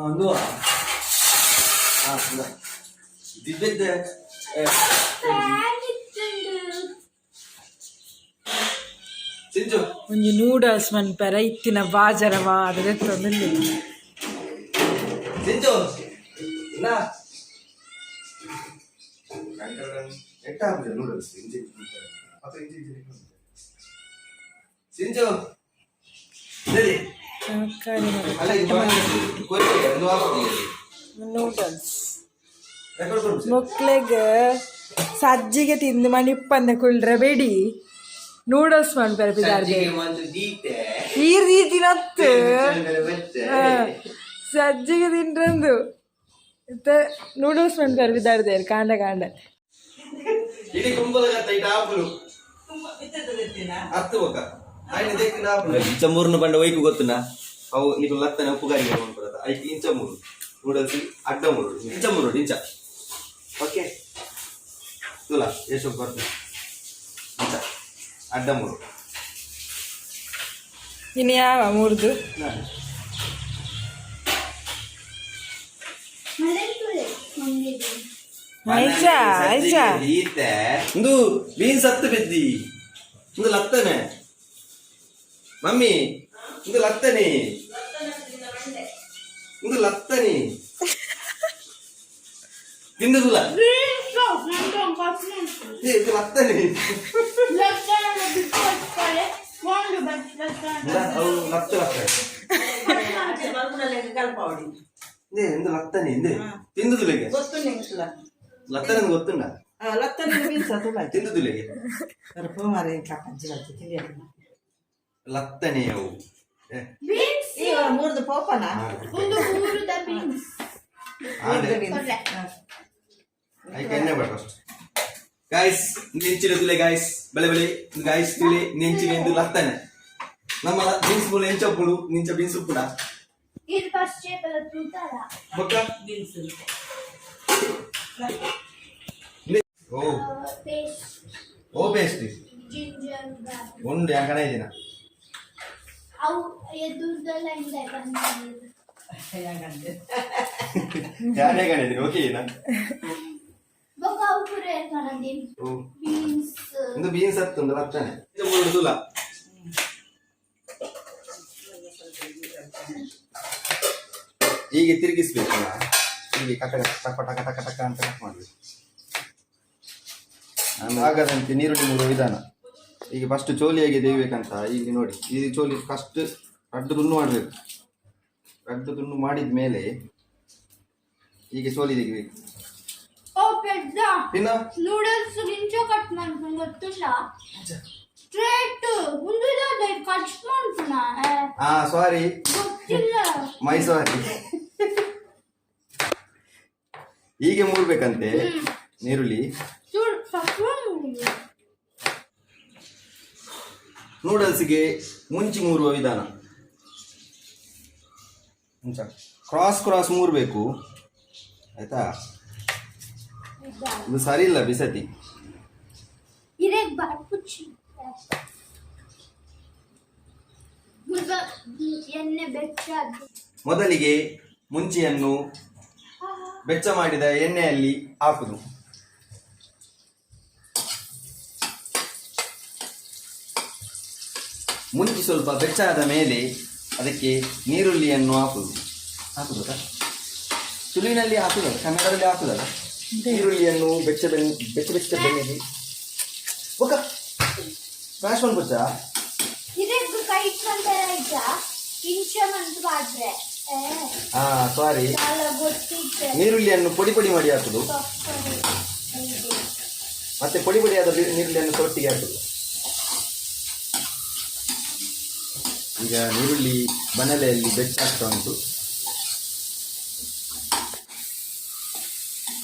ಒಂದು ಹಾ ಇಂದ. ದಿವ್ಯದ್ದೆ ಏ, ಫ್ಯಾನ್ ಇತ್ತುಂಡು. ಸಿಂಚು. ಒಂಜಿ ನೂಡಲ್ಸ್ ಮನ್ಪೆರ ಇತ್ತಿನ ಬಾಜರವ ಅದೆತ್ತೊಂದು. ಸಿಂಚು, ಇಂದ. ಎಟ್ಟ ಹಾಕುದು ನೂಡಲ್ಸ್ ಇಂಚೆ ಮತ್ತೆ ಇಂಚೆ ಇಂಚೆ. ಸಿಂಚು, ಸರಿ. ಅಲ್ಲ, ಇದು ಕೊರಿ ಒಂದು ಹಾಕುದು. ನೂಡಲ್ಸ್. ರೆಕಾರ್ಡ್ ಕೊಡು. ಮೊಕ್ಲೆಗ್ ಸಜ್ಜಿಗೆ ತಿಂದು ಮನಿಪ್ಪಂದೆ ಕುಳ್ರೆ ಬೇಡಿ, ನೂಡಲ್ಸ್ ಮನ್ಪೆರ ಪಿದಾರ್ಗೆ. ಸಜ್ಜಿಗೆ ಒಂದು ದೀತೆ. ಈ ರೀತಿ ನತ್ತು ಸಜ್ಜಿಗೆ ತಿಂಡ್ರಂದು ನೂಡಲ್ಸ್ ಮನ್ಪೆರ ಪಿದಾರ್ದೇರು ಕಾಂಡ ಕಾಂಡ. ಇಡೀ ಕುಂಬಲಗತ್ತ ಇಟ್ಟು ಆಪುಲು ಅತ್ತು ಬೊಕ್ಕ ಆಯ್ನ ದೇಕ್ಕಿನ ಆಪುಲು ಇಂಚ ಮೂರುನು ಬಂಡ ಒಯ್ಕು ಗೊತ್ತುನ ಅವು ನಿಕುಲು ಲತ್ತನೆ ಉಪ್ಪು ಗಾರಿಗೆ ಮಾಡ್ಕೊಡತ್ತ. ಐಕ್ ಇಂಚ ಮೂರು ನೂಡಲ್ಸ್ ಅಡ್ಡ ಮೂರು, ಇಂಚ ಮೂರು ಇಂಚ. ಓಕೆ, ತುಲ ಎಷ್ಟು ಬರ್ತದೆ? ಇಂಚ ಅಡ್ಡ ಮೂರು. ಇನ್ನು ಯಾವ ಮೂರ್ದು? ಮಲೆಂತುಲೆ ಮಂದಿಗೆ. ಆಯ್ಚಾ ಆಯ್ಚಾ. ಈತೆ ಇಂದು ಬೀನ್ಸ್ ಹತ್ತು ಬಿದ್ದಿ. ಇಂದು ಲತ್ತನೆ ಮಮ್ಮಿ, ಇಂದು ಲತ್ತನೆ, ಇಂದು ಲತ್ತನೆ ತಿಂದುದಿಲ್ಲ. ಬೀನ್ಸ್ ನಂಗೆ ಕಟ್ ಮಾಡ್ತೀನಿ. ಏ, ಇದು ಲತ್ತನೆ. ಲತ್ತನ ಬಿಟ್ಟು ಹಚ್ತಾರೆ. ಒಂದು ಬಸ್ ಲತ್ತನ. ಇಲ್ಲ, ಅವು ಲತ್ತ ಲತ್ತನೆ. ಇಂದೆ ಇಂದು ಲತ್ತನೆ ಇಂದೆ ತಿಂದುದಿಲ್ಲ. ಲತ್ತನೆ ಗೊತ್ತುಂಡ? ತಿಂದುದಿಲ್ಲ. ಲತ್ತನೆ ಅವು ಏ, ಬೀನ್ಸ್. ಮೂರ್ದು ಪೋಪನ. ಒಂದು ಊರದ ಬೀನ್ಸ್. ಆಂಡೆ. ಐಕ್ ಎಣ್ಣೆ ಬೇಡ ಫಸ್ಟ್. ಗಾಯ್ಸ್, ನೆಂಚಿನ ತುಲೆ ಗಾಯ್ಸ್, ಬೆಳೆ ಬೆಳೆ ಗಾಯ್ಸ್, ತುಲೆ ನೆಂಚಿನ ಎಂದು ಲತ್ತನೆ. ನಮ್ಮ ಬೀನ್ಸ್ ಮೂಲ ಎಂಚಪ್ಪುಡು ನಿಂಚ ಬೀನ್ಸ್ ಉಪ್ಪುಡ. ಇದು ಫಸ್ಟ್ ಶೇಪ್ ಎಲ್ಲ ತೂತಾರ. ಬೊಕ್ಕ ಓ. ಪೇಸ್ಟ್. ಓ ಪೇಸ್ಟ್. Ginger garlic. ಉಂಡು ಯಾಕಣ ಇದಿನ. ಅವು ಎದುರ್ದೆಲ್ಲ ಇಂದ ಬಂದಿದೆ. ಯಾರೇ ಗಣ ಇದೀನಿ, ಓಕೆ ಏನಾ? ಬೊಕ್ಕ ಅವು ಪೂರ ಏನ್ ಓ. ಬೀನ್ಸ್. ಒಂದು ಬೀನ್ಸ್ ಹತ್ತು ಒಂದು ಲತ್ತನೆ ಮೂರು ತುಲ. ಹೀಗೆ ತಿರುಗಿಸ್ಬೇಕಲ್ಲ, ಹೀಗೆ ಕಟ ಟಕ ಟಕ ಟಕ ಟಕ ಅಂತ ಕಟ್ ಮಾಡಬೇಕು. ಆಮೇಲೆ ಆಗದಂತೆ ನೀರುಳ್ಳಿ ಮೂರುವ ವಿಧಾನ. ಈಗ ಫಸ್ಟ್ ಚೋಲಿಯಾಗಿ ದೇಯ್ಬೇಕಂತ. ಈಗ ನೋಡಿ, ಈ ಚೋಲಿ ಫಸ್ಟ್ ರಡ್ಡು ತುಂಡು ಮಾಡಬೇಕು. ರಡ್ಡು ತುಂಡು ಮಾಡಿದ ಮೇಲೆ ಹೀಗೆ ಚೋಲಿ ತೆಗಿಬೇಕು. ಓ ಪೆದ್ದ. ಇನ್ನು ನೂಡಲ್ಸ್ ಇಂಚ ಕಟ್ ಮಾಡ್ಕೊಂಡು ಗೊತ್ತಿಲ್ಲ, ಸ್ಟ್ರೇಟ್ ಮುಂದೆ ಕಟ್ ಮಾಡ್ತಾನ. ಹಾ, ಸಾರಿ. ಗೊತ್ತಿಲ್ಲ. ಮೈ ಸಾರಿ. ಹೀಗೆ ಮೂರ್ಬೇಕಂತೆ ನೀರುಳ್ಳಿ. ಚೂರು ಸಪ್ಪ. ನೂಡಲ್ಸ್ಗೆ ಮುಂಚಿ ಮೂರುವ ವಿಧಾನ. ಮುಂಚ ಕ್ರಾಸ್ ಕ್ರಾಸ್ ಮೂರಬೇಕು, ಆಯ್ತಾ? ಇದು ಸರಿ ಇಲ್ಲ ಬಿಸತಿ. ಇದೇ ಬಾರ್ಪುಚ್ಚಿ ಎಣ್ಣೆ ಬೆಚ್ಚ. ಮೊದಲಿಗೆ ಮುಂಚಿಯನ್ನು ಬೆಚ್ಚ ಮಾಡಿದ ಎಣ್ಣೆಯಲ್ಲಿ ಹಾಕುದು. ಮುಂಚಿ ಸ್ವಲ್ಪ ಬೆಚ್ಚ ಆದ ಮೇಲೆ ಅದಕ್ಕೆ ನೀರುಳ್ಳಿಯನ್ನು ಹಾಕುದು. ಹಾಕುದಾ? ತುಳುವಿನಲ್ಲಿ ಹಾಕುದಲ್ಲ, ಕನ್ನಡದಲ್ಲಿ ಹಾಕುದಲ್ಲ. ಈರುಳ್ಳಿಯನ್ನು ಬೆಚ್ಚ ಬೆನ್ ಬೆಚ್ಚ ಬೆಚ್ಚ ಬೆಣ್ಣೆಗೆ ಒಕ್ಕ ಫ್ಲಾಶ್ ಒಂದು ಇದೇ ಕೈ ಇಟ್ಕೊಂತಾರ ಈಗ ಇಂಚ ಮಂತ್ ಪಾಡ್ರೆ. ಹಾ, ಸಾರಿ. చాలా ಗೊತ್ತಿತ್ತೆ. ನೀರುಳ್ಳಿಯನ್ನು ಪೊಡಿ ಪೊಡಿ ಮಾಡಿ ಹಾಕುದು. ಮತ್ತೆ ಪೊಡಿ ಪೊಡಿಯಾದ ನೀರುಳ್ಳಿಯನ್ನು ಸೊಟ್ಟಿಗೆ ಹಾಕುದು. ಈಗ ನೀರುಳ್ಳಿ ಬನಲೆಯಲ್ಲಿ ಬೆಚ್ಚ ಆಗ್ತಾ ಉಂಟು.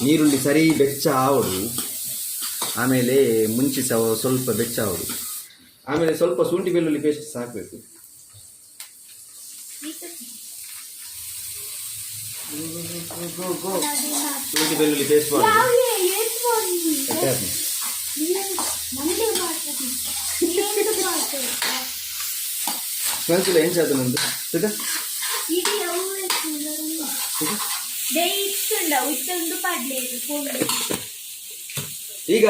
ನೀರುಳ್ಳಿ ಸರಿ ಬೆಚ್ಚ ಆವಡು, ಆಮೇಲೆ ಮುಂಚಿ ಸಹ ಸ್ವಲ್ಪ ಬೆಚ್ಚ ಆವಡು, ಆಮೇಲೆ ಸ್ವಲ್ಪ ಶುಂಠಿ ಬೆಳ್ಳುಳ್ಳಿ ಪೇಸ್ಟ್ ಸಹ ಹಾಕಬೇಕು. ಶುಂಠಿ ಬೆಳ್ಳುಳ್ಳಿ ಪೇಸ್ಟ್ ಮಾಡುದು. ಎಟ್ಟೆ ಆತ್ಮ. ಮಂಡೆ ಮಾಡ್ತಾರೆ. ಸ್ಮೆಲ್ಸ್ ಇಲ್ಲ. ಎಂಚ ಅದು ನಂದು ಸುಗ. ಇಡೀ ಅವು. ಬೇಯಿಸ್ತುಂಡವು ಇತ್ತೊಂದು ಪಡ್ಲೇದು. ಈಗ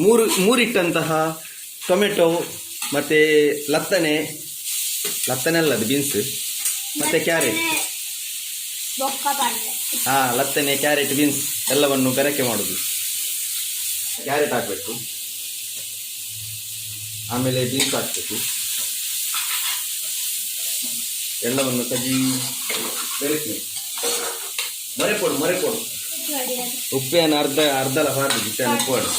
ಮೂರು ಮೂರಿಟ್ಟಂತಹ ಟೊಮೆಟೊ ಮತ್ತೆ ಲತ್ತನೆ, ಲತ್ತನೆ ಅಲ್ಲ ಅದು ಬೀನ್ಸ್, ಮತ್ತೆ ಕ್ಯಾರೆಟ್. ಬೊಕ್ಕ ಪಡ್ಲೆ. ಹಾ, ಲತ್ತನೆ, ಕ್ಯಾರೆಟ್, ಬೀನ್ಸ್ ಎಲ್ಲವನ್ನು ಬೆರಕೆ ಮಾಡುದು. ಕ್ಯಾರೆಟ್ ಹಾಕಬೇಕು, ಆಮೇಲೆ ಬೀನ್ಸ್ ಹಾಕಬೇಕು. ಎಲ್ಲವನ್ನು ಸಜಿ ಬೆರೆಸಿ ಮೊರೆ ಕೊಡು, ಮೊರೆ ಕೊಡು. ಉಪ್ಪೇನ ಅರ್ಧ ಅರ್ಧಲ ಹಾಕಿ ಉಪ್ಪು ಹಾಡು.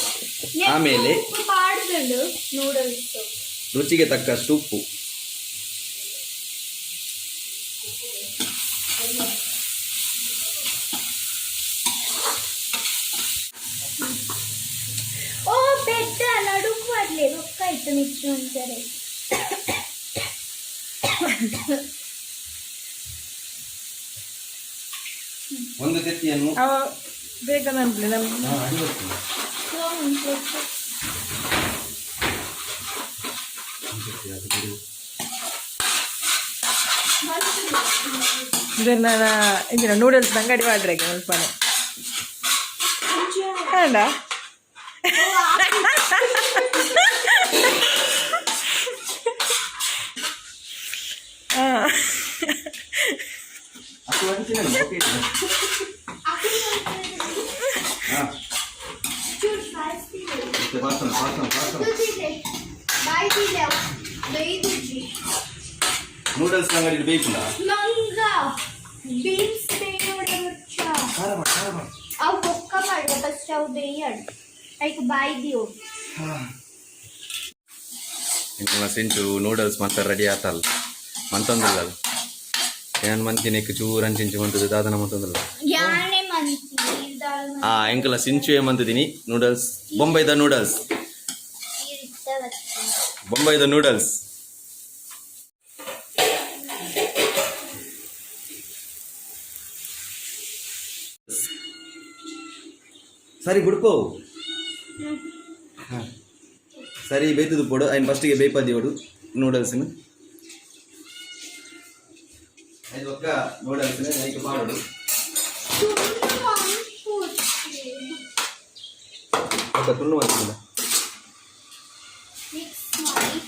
ಆಮೇಲೆ ಉಪ್ಪು ಪಾಡ್ದುಂಡು ನೂಡಲ್ಸ್. ರುಚಿಗೆ ತಕ್ಕಷ್ಟು ಉಪ್ಪು. ಓ ಬೆದ್ದ ನಡುಕು ಪಡ್ಲೆ ರೊಕ್ಕ ಇತ್ತು ಮಿಕ್ಸ್ ಅಂತಾರೆ. ಒಂದು ತೆತ್ತಿಯನ್ನು ಅವ ಬೇಗ ನನ್ಲೆ ನಮ್ಮ ಹಾ, ಅಡಿ ಬರ್ತದೆ. ಒಂದು ತೆತ್ತಿ ಅದು ಬಿಡು. ಇದನ್ನ ಇಂಚಿನ ನೂಡಲ್ಸ್ ಅಂಗಡಿ ಮಾಡ್ರೆಗೆ ಮಲ್ಪನೆ ಅಂಡ. ಅದು ಒಂಚಿನ ಓಕೆ ಇದೆ. ಹಾ, ಮತ್ತೆ ಪಾಸನ, ಪಾಸನ, ಪಾಸನ. ನೂಡಲ್ಸ್ ಅಂಗಡಿ ಬೇಕುಂಡ. ಮಂಗ ಬೀನ್ಸ್ ಬೇಯೋಡ ಮುಚ್ಚ. ಖಾರ ಮಾಡು, ಖಾರ ಮಾಡು. ಅವು ಬೊಕ್ಕ ಮಾಡ, ಫಸ್ಟ್ ಅವು ಬೇಯಡ್ ಐಕ್ ಬಾಯ್ದಿಯೋ. ಇಂಕುಲ ಸಿಂಚು ನೂಡಲ್ಸ್ ಮಾತ್ರ ರೆಡಿ ಆತಲ್ಲ, ಮಂತೊಂದಿಲ್ಲ. ಏನ್ ಮಂತಿನ ಚೂರು ಅಂಚಿಂಚು ಮಂತದ್ದು ದಾದನ ಮಂತೊಂದಿಲ್ಲ. ಯಾನೆ ಮಂತಿ. ಆ ಎಂಕಲ ಸಿಂಚು ಏಮಂತಿದ್ದೀನಿ, ನೂಡಲ್ಸ್, ಬೊಂಬೈದ ನೂಡಲ್ಸ್, ಬೊಂಬೈದ ನೂಡಲ್ಸ್. ಸರಿ ಬುಡ್ಪೋ. ಸರಿ ಬೇಯ್ತದ ಪೋಡು. ಐನ್ ಫಸ್ಟಿಗೆ ಬೇಯ್ಪದಿಯೋಡು ನೂಡಲ್ಸ್ನು. ಐದು ಒಕ್ಕ ನೂಡಲ್ಸ್ನ ಐಕ್ ಪಾಡೋಡು. ఒక ತುಂಡು ಮಂತಿಲ್ಲ. ಮಿಕ್ಸ್ ಮಾಡಿ.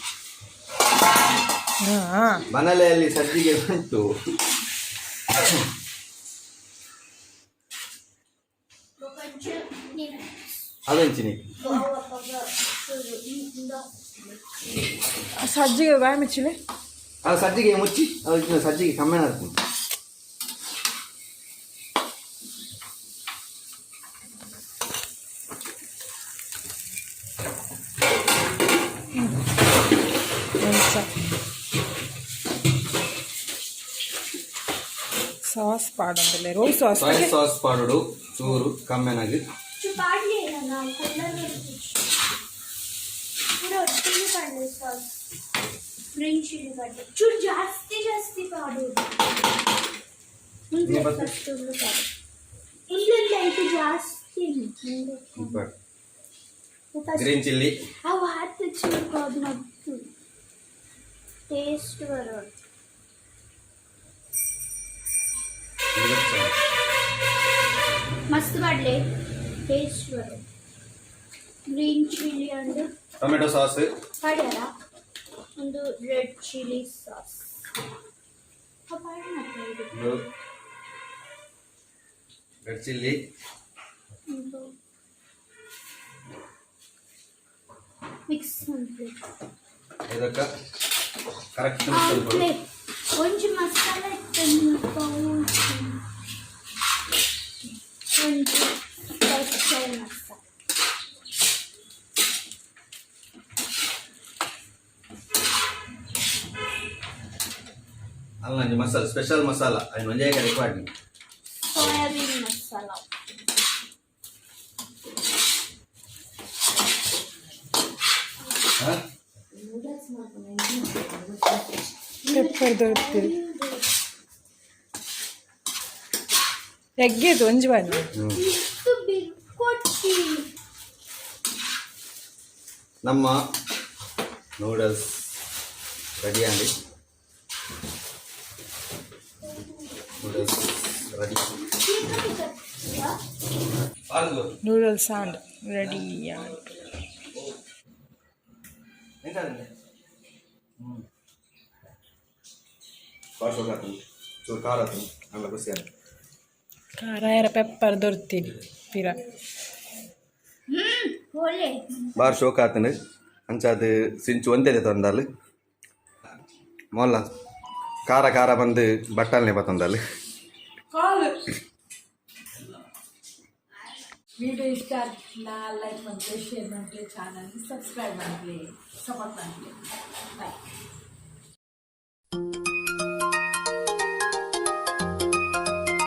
ಹಾ. ಬನಲೆಯಲ್ಲಿ ಸಜ್ಜಿಗೆ ಬಂತು. ನೀನು ಅದಂಚಿನಿ. ಸಜ್ಜಿಗೆ ಬಾಯಿ ಮುಚ್ಚಿಲೆ. ಅದು ಸಜ್ಜಿಗೆ ಮುಚ್ಚಿ, ಅದು ಸಜ್ಜಿಗೆ ಕಮ್ಮಿ ಹಾಕ್ತೀನಿ. ಸಾಸ್ ಪಾಡೊಂದಿಲ್ಲ, ರೋಸ್ ಸಾಸ್. ಸಾಯ್ ಸಾಸ್ ಪಾಡೋಡು ಚೂರು ಕಮ್ಮೆನಾಗಿ. ಪಾಡ್ಲಿಲ್ಲ ನಾವು ಕೊಂಡಲ್ಲಿ ಪೂರ ಒಟ್ಟಿಗೆ ಪಾಡಲಿ. ಸಾಸ್, ಗ್ರೀನ್ ಚಿಲ್ಲಿ ಪಾಡಲಿ, ಚೂರು ಜಾಸ್ತಿ ಜಾಸ್ತಿ ಪಾಡು. ನೀ ಬಸ್- ಫಸ್ಟ್ ಒಂದು ಪಾಡು, ಒಂದೊಂದು ಐಟು ಜಾಸ್ತಿ. Green chilli. ಅವು ಹಾತು ಚೂರು ಕಾದು ಮತ್ತು ಟೇಸ್ಟ್ ಬರೋದು. ಮಸ್ತ್ ಮಾಡಲಿ, ಟೇಸ್ಟ್ ಬರೋದು. ಗ್ರೀನ್ ಚಿಲ್ಲಿ ಅಂಡ್ ಟೊಮೆಟೊ ಸಾಸ್. ಪಡ್ಯಾರ ಒಂದು ರೆಡ್ ಚಿಲ್ಲಿ ಸಾಸ್. ಒಂದು ರೆಡ್ ಚಿಲ್ಲಿ. ಒಂದು ಮಿಕ್ಸ್ ಮಾಡಬೇಕು. ಇದಕ್ಕ ಕರೆಕ್ಟ್. ಒಂಜಿ ಮಸಾಲ ಇತ್ತು, ಒಂಜಿ ಸ್ಪೆಷಲ್ ಮಸಾಲ. ಅಲ್ಲ, ಒಂಜಿ ಮಸಾಲ, ಸ್ಪೆಷಲ್ ಮಸಾಲ ಐನ್ ಒಂಜೇ ಕಡೆ ಪಾಡ್ನಿ. ಸೋಯಾಬೀನ್ ಮಸಾಲ. ಹಾ. ಪೆಪ್ಪರ್ ದೊಡ್ತಿರಿ ಎಗ್ಗೇದು ಒಂಜಿ ಬನ್ನಿ. ಇಷ್ಟು ಬಿರ್ಕೊಟ್ಟಿ. ನಮ್ಮ ನೂಡಲ್ಸ್ ರೆಡಿ ಆಗಿ, ನೂಡಲ್ಸ್. ರೆಡಿ. ನೂಡಲ್ಸ್ ಆಂಡ್ ರೆಡಿ. ಚೂರು ಖಾರ ಆತು, ಅಲ್ಲ ಖುಷಿ ಆಯ್ತು. ಖಾರ ಪೆಪ್ಪರ್ ದೊರ್ತೀನಿ ಪಿರ. ಹೋಲೆ. ಬಾರ್ ಶೋಕ್ ಆತನು. ಅಂಚಾದ ಸಿಂಚು ಒಂದೇ ತಂದಾಲು ಮೊಲ್ಲ ಖಾರ ಖಾರ ಬಂದು ಬಟ್ಟಲ್ನೆ ಬತ್ತಂದಾಲು. ಕಾಲ್ ವಿಡಿಯೋ ಇಷ್ಟ ನಾ ಲೈಕ್ ಮಾಡ್ಲಿ, ಶೇರ್ ಮಾಡಲಿ, ಚಾನಲ್ ಸಬ್ಸ್ಕ್ರೈಬ್ ಮಾಡಲಿ, ಸಪೋರ್ಟ್ ಮಾಡಲಿ. ಬಾಯ್.